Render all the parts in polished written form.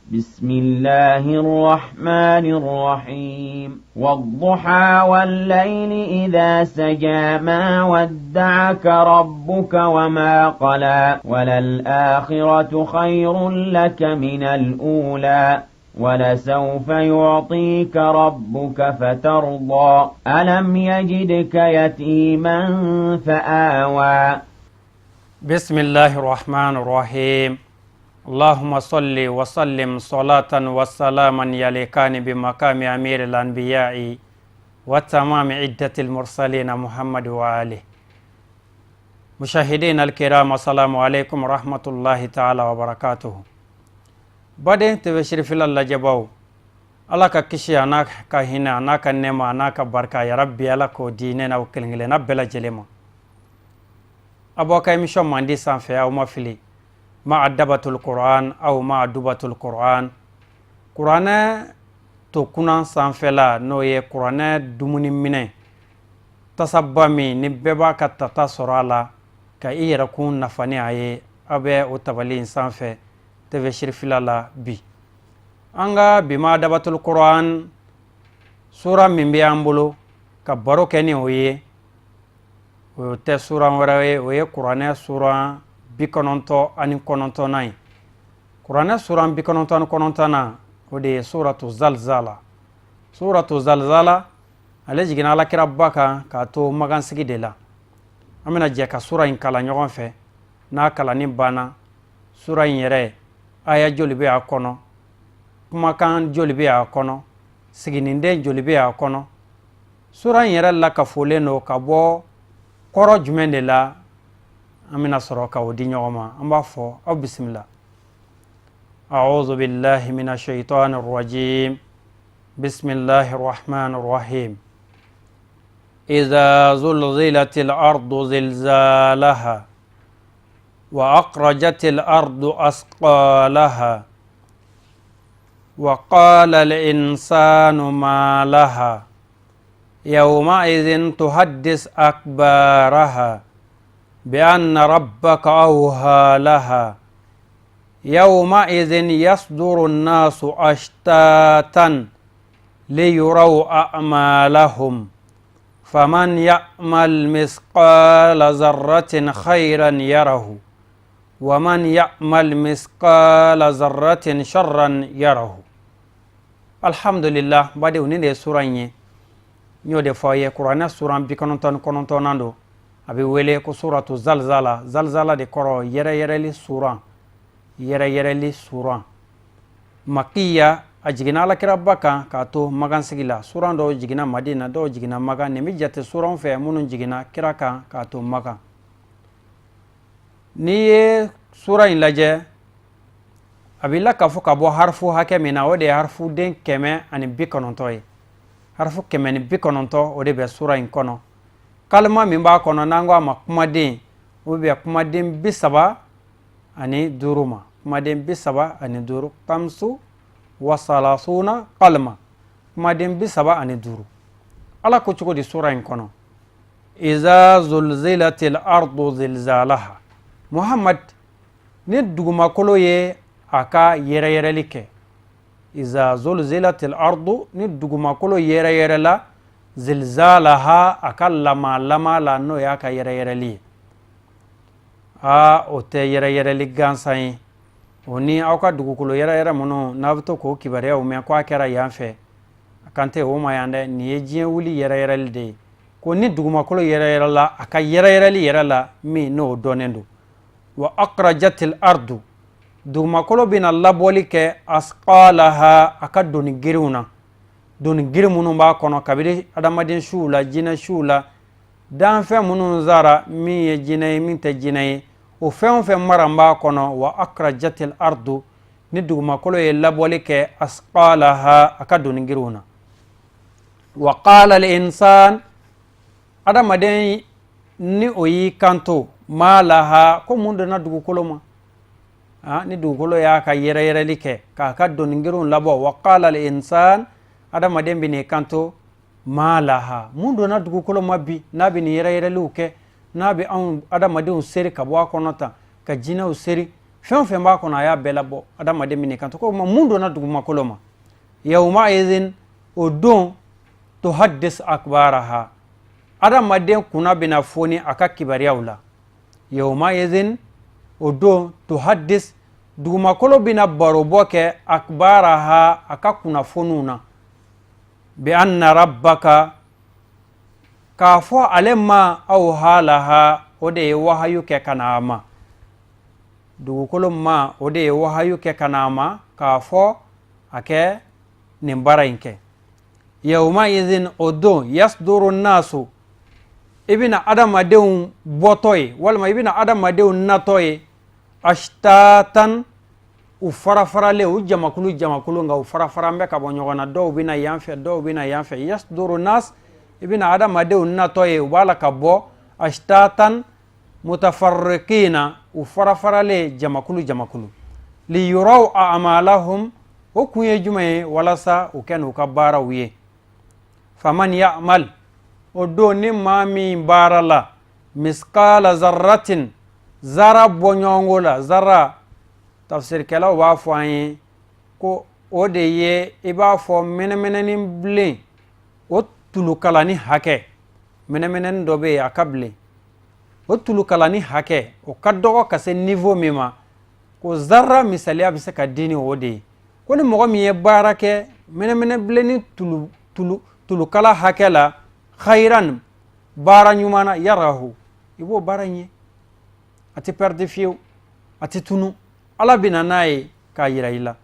بسم الله الرحمن الرحيم. والضحى والليل إذا سجى، ما ودعك ربك وما قلى، وللآخرة خير لك من الأولى، ولسوف يعطيك ربك فترضى. ألم يجدك يتيما فآوى. بسم الله الرحمن الرحيم. اللهم صل وسلم صلاة وسلاما يليقان بمقام أمير الأنبياء وتمام عدة المرسلين محمد وآله. مشاهدينا الكرام، السلام عليكم ورحمة الله تعالى وبركاته. Baden TV Sirifila lajɛbaw, Ala ka kisi a n'a ka hinɛ a n'a ka nɛɛma a n'a ka barika, ya rabbi, Ala k'o di ne n'aw kelen kelenna bɛɛ lajɛlen ma. A b'aw ka émission mandi sanfɛ, aw ma fili, ma adabatul Quran aw ma adubatul Quran, kuranɛ to kunan sanfɛla, n'o ye kuranɛ dumuni minɛ tasaba min ni bɛɛ b'a ka tata sɔrɔ a la ka i yɛrɛkun nafa ni a ye. Aw bɛ o tabali in sanfɛ TV Sirifila la bi. An ka bi ma adabatul Quran sura min bɛ an bolo ka baro kɛ ni o ye, o tɛ suran wɛrɛ ye, o ye kuranɛ suran 99nan ye. Kuranɛ suran 99nan, o de ye suratu Zalzala. Suratu Zalzala, ale jiginna Alakiraba kan k'a to Magansigi de la. An bɛna jɛ ka sura in kalan ɲɔgɔn fɛ. N'a kalanni banna, sura in yɛrɛ aya joli bɛ a kɔnɔ, kumakan joli bɛ a kɔnɔ, siginiden joli bɛ a kɔnɔ, sura in yɛrɛ lakafolen don ka bɔ kɔrɔ jumɛn de la, an bɛna sɔrɔ ka o di ɲɔgɔn ma. An b'a fɔ aw bisimila. أعوذ بالله من الشيطان الرجيم. بسم الله الرحمن الرحيم. إذا زلزلت الأرض زلزالها وأخرجت الأرض أثقالها وقال الإنسان ما لها يومئذ تحدث أخبارها بأن ربك أوحى لها يومئذ يصدر الناس أشتاتا ليروا أعمالهم فمن يعمل مثقال ذرة خيرا يره ومن يعمل مثقال ذرة شرا يره. Alhamdulillah, badenw, nin de ye sura in ye. N y'o de fɔ aw ye, kuranɛ suran 99nan don. A bɛ wele ko suratu Zalzala. Zalzala de kɔrɔ yɛrɛyɛrɛli suran, yɛrɛyɛrɛli suran. Makiya, a jiginna Alakiraba kan k'a to Magansigi la. Suran dɔw jiginna Madina, dɔw jiginna Magan. Nin bɛ jate suran fɛ minnu jiginna kira kan k'a to Magan. N'i ye sura in lajɛ, a b'i la k'a fɔ ka bɔ harifu hakɛ min na, o de ye harifuden 190 ye. Harifu 190, o de bɛ sura in kɔnɔ. Kalima min b'a kɔnɔ, n'an ko a ma kumaden, o bɛ kumaden 35 ma, kumaden 35, خمس وثلاثون كلمة, kumaden 35. Ala ko cogo di sura in kɔnɔ? إذا زلزلت الأرض زلزالها. Muhammad, ni dugumakolo ye a ka yɛrɛyɛrɛli kɛ. إذا زلزلت الأرض, ni dugumakolo yɛrɛyɛrɛla, زلزالها, a ka lama lama la, n'o y'a ka yɛrɛyɛrɛli ye. Aa, o tɛ yɛrɛyɛrɛli gansan ye. O ni aw ka dugukolo yɛrɛyɛrɛ minnu n'a bɛ to k'o kibaruyaw mɛn ko a kɛra yan fɛ, a kan tɛ o ma yan dɛ. Nin ye diɲɛ wuli yɛrɛyɛrɛli de ye, ko ni dugumakolo yɛrɛyɛrɛla a ka yɛrɛyɛrɛli yɛrɛ la min n'o dɔnnen don. وأخرجت الأرض, dugumakolo bɛna labɔli kɛ, أثقالها, a ka doni girinw na, doni girin minnu b'a kɔnɔ, kabini adamaden suw la, jinɛ suw la, danfɛn minnu sara, min ye jinɛ ye, min tɛ jinɛ ye, o fɛn o fɛn mara b'a kɔnɔ. وأخرجت الأرض, ni dugumakolo ye labɔli kɛ, أثقالها, a ka doni girinw na. وقال الإنسان, adamaden ni o y'i kanto, ما لها, ko mun donna dugukolo ma? Ah, ni dugukolo y'a ka yɛrɛyɛrɛli kɛ k'a ka doni girinw labɔ, وقال الإنسان, adamaden bɛ n'i kanto, ما لها, mun donna dugukolo ma bi n'a bɛ nin yɛrɛyɛrɛliw kɛ, n'a bɛ anw adamadenw seri ka bɔ a kɔnɔ tan, ka jinɛw seri? Fɛn o fɛn b'a kɔnɔ, a y'a bɛɛ labɔ. Adamaden min kanto ko mun donna dugumakolo ma. Yawmaidhin, o don, tuhaddis akbaraha, adamaden kunna bɛna foni a ka kibaruyaw la. Yawmaidhin, o don, tuhaddis, dugumakolo bɛna barobɔ kɛ, akbaraha, a ka kunnafoniw na, bi anna rabbaka, k'a fɔ ale ma, awha laha, o de ye wahayu kɛ ka na a ma. Dugukolo ma, o de ye wahayu kɛ ka na a ma k'a fɔ a kɛ nin baara in kɛ. Yawmaidhin, o don, yasduru nasu, i bɛna adamadenw bɔtɔ ye walima i bɛna adamadenw natɔ ye, ashtatan, u farafaralen, u jamakulu jamakulu, nka u farafaran bɛ ka bɔ ɲɔgɔn na. Dɔw bɛna yan fɛ, dɔw bɛna yan fɛ. Yasduru nas, i bɛna adamadenw natɔ ye, u b'a la ka bɔ, ashtatan mutafarriqina, u farafaralen, jamakulu jamakulu. Liyuraw a'malahum, o kun ye jumɛn ye? Walasa u kɛ n'u ka baaraw ye. Faman ya'mal, o don ni maa min baara la, miskala zarratin, zara bɔɲɔgɔnko la. Zara, tafsirikɛlaw b'a fɔ an ye ko o de ye i b'a fɔ mɛnɛmɛnɛnin bilen, o tulukalani hakɛ. Mɛnɛmɛnɛnin dɔ bɛ yen, a ka bilen, o tulukalani hakɛ, o ka dɔgɔ ka se niveau min ma, ko zarra misaliya bɛ se ka di ni o de ye. Ko ni mɔgɔ min ye baara kɛ mɛnɛmɛnɛ bilenni tulu tulu tulukala hakɛ la, khairan, baara ɲuman na, yarahu, i b'o baara in ye, a tɛ perdre fiyewu, a tɛ tunu, Ala bɛ na n'a ye k'a yira i la.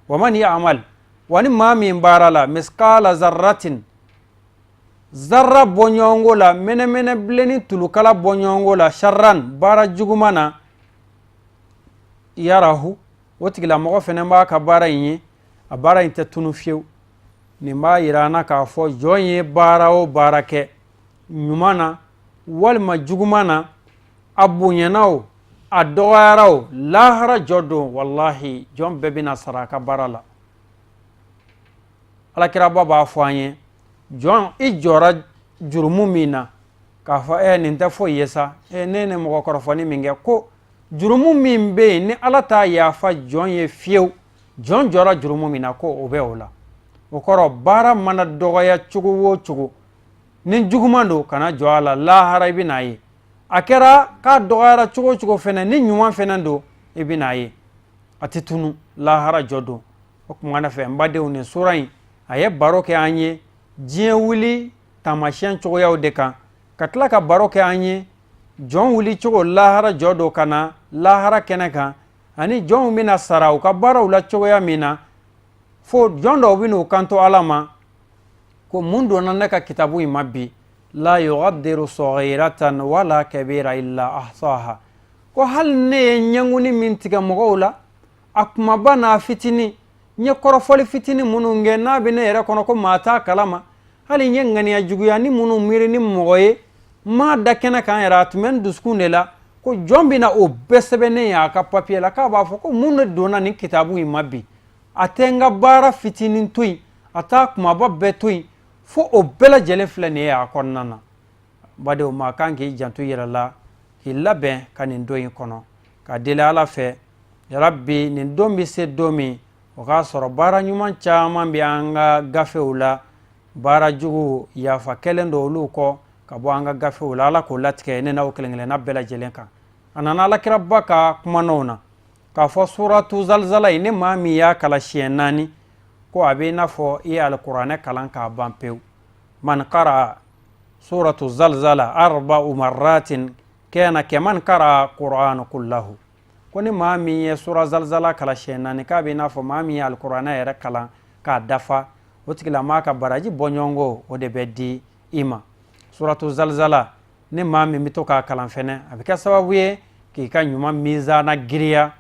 Wa man ya'mal, wa ni maa min baara la, miskala zarratin, zarra bɔɲɔgɔnko la, mɛnɛmɛnɛ bilenni tulukala bɔɲɔgɔnko la, sharran, baara juguman na, yarahu, o tigilamɔgɔ fɛnɛ b'a ka baara in ye, a baara in tɛ tunu fiyewu. Nin b'a yira an na k'a fɔ jɔn ye baara o baara kɛ, ɲuman na walima juguman na, a bonyana o, a dɔgɔyara o, lahara jɔ don, walahi, jɔn bɛɛ bɛna sara a ka baara la. Alakiraba b'a fɔ an ye, jɔn i jɔra jurumu min na k'a fɔ nin tɛ foyi ye sa, ne ne mɔgɔ kɔrɔfɔni min kɛ, ko jurumu min bɛ yen ni Ala t'a yafa jɔn ye fiyewu, jɔn jɔra jurumu min na, ko o bɛ o la. O kɔrɔ, baara mana dɔgɔya cogo o cogo, ni juguman don, kana jɔ a la, lahara i bɛn'a ye. A kɛra k'a dɔgɔyara cogo o cogo fɛnɛ, ni ɲuman fɛnɛ don, i bɛn'a ye, a tɛ tunu lahara jɔ don. O tuma na fɛ, n badenw, nin sura in, a ye baro kɛ an ye diɲɛ wuli taamasiyɛn cogoyaw de kan, ka tila ka baro kɛ an ye jɔn wuli cogo lahara jɔ don ka na lahara kɛnɛ kan, ani jɔnw bɛna sara u ka baaraw la cogoya min na, fo jɔn dɔw bɛn'u kanto Ala ma ko mun donna ne ka kitabu in ma bi? La yughadiru saghiratan wala kabira illa ahsaha. Ko hali ne ye ɲɛnguni min tigɛ mɔgɔw la, a kumaba n'a fitinin, n ye kɔrɔfɔli fitinin minnu kɛ n'a bɛ ne yɛrɛ kɔnɔ ko maa t'a kalama, hali n ye ŋaniya juguya ni minnu miiri ni mɔgɔ ye, n m'a da kɛnɛ kan yɛrɛ, a tun bɛ n dusukun de la, ko jɔn bɛna o bɛɛ sɛbɛnnen ye a ka papiye la, k'a b'a fɔ ko mun de donna nin kitabu in ma bi? A tɛ n ka baara fitinin to yen, a t'a kumaba bɛɛ to yen, fo o bɛɛ lajɛlen filɛ nin ye a kɔnɔna na. Badenw, maa kan k'i janto i yɛrɛ la, k'i labɛn ka nin don in kɔnɔ, ka deli Ala fɛ, yarabi, nin don bɛ se don min, o k'a sɔrɔ baara ɲuman caman bɛ an ka gafew la, baara jugu yafa kɛlen don olu kɔ ka bɔ an ka gafew la. Ala k'o latigɛ ne n'aw kelen kelenna bɛɛ lajɛlen kan. A nana Alakiraba ka kumanaw na k'a fɔ suratu zalzala in, ni maa min y'a kalan siɲɛ 4, ko a bɛ i n'a fɔ i ye alikuranɛ kalan k'a ban pewu. Man qara suratu zalzala arba'u marratin kana kaman qara qur'an kullahu. Ko ni maa min ye sura zalzala kalan siɲɛ 4, k'a bɛ i n'a fɔ maa min ye alikuranɛ yɛrɛ kalan k'a dafa. O tigilamaa ka baraji bɔɲɔgɔnko, o de bɛ di i ma. Suratu zalzala, ni maa min bɛ to k'a kalan fɛnɛ, a bɛ kɛ sababu ye k'i ka ɲuman mizana giriya,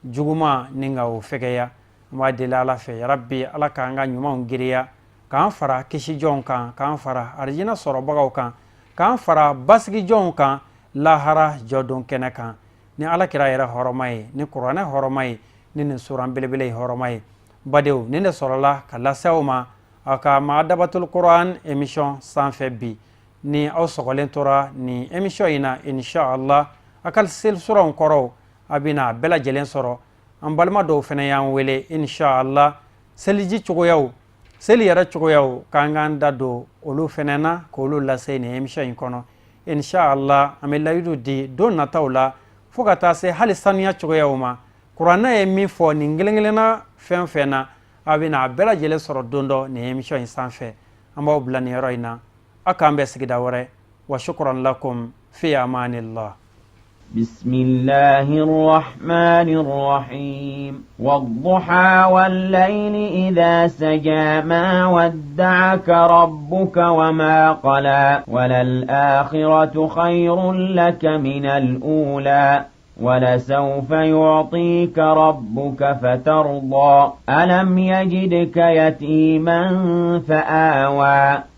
juguman ni ka o fɛgɛya. An b'a deli Ala fɛ, yarabi, Ala k'an ka ɲumanw giriya, k'an fara kisijɔnw kan, k'an fara arijinɛ sɔrɔbagaw kan, k'an fara basigijɔnw kan lahara jɔdon kɛnɛ kan, ni Ala kira yɛrɛ hɔrɔma ye, ni kuranɛ hɔrɔma ye, ni nin suran belebele ye hɔrɔma ye. Badenw, nin de sɔrɔla ka lase aw ma aw ka Maadabatul Kuran émission sanfɛ bi. Ni aw sɔgɔlen tora nin émission in na, inshallah, a ka seli suranw kɔrɔw A bɛna a bɛɛ lajɛlen sɔrɔ. An balima dɔw fana y'an wele, inshallah, seliji cogoyaw, seli yɛrɛ cogoyaw, k'an k'an da don olu fana na, k'olu lase nin émission in kɔnɔ. Inshallah, an bɛ layidu di don nataw la, fo ka taa se hali sanuya cogoyaw ma. Kuranɛ ye min fɔ nin kelen kelenna fɛn fɛn na, a bɛna a bɛɛ lajɛlen sɔrɔ don dɔ nin émission in sanfɛ. An b'aw bila nin yɔrɔ in na. Aw k'an bɛn sigida wɛrɛ. Wa shukran lakum, fi amanillah. بسم الله الرحمن الرحيم. والضحى والليل إذا سجى، ما ودعك ربك وما قلى. وللآخرة خير لك من الأولى، ولسوف يعطيك ربك فترضى. ألم يجدك يتيما فآوى.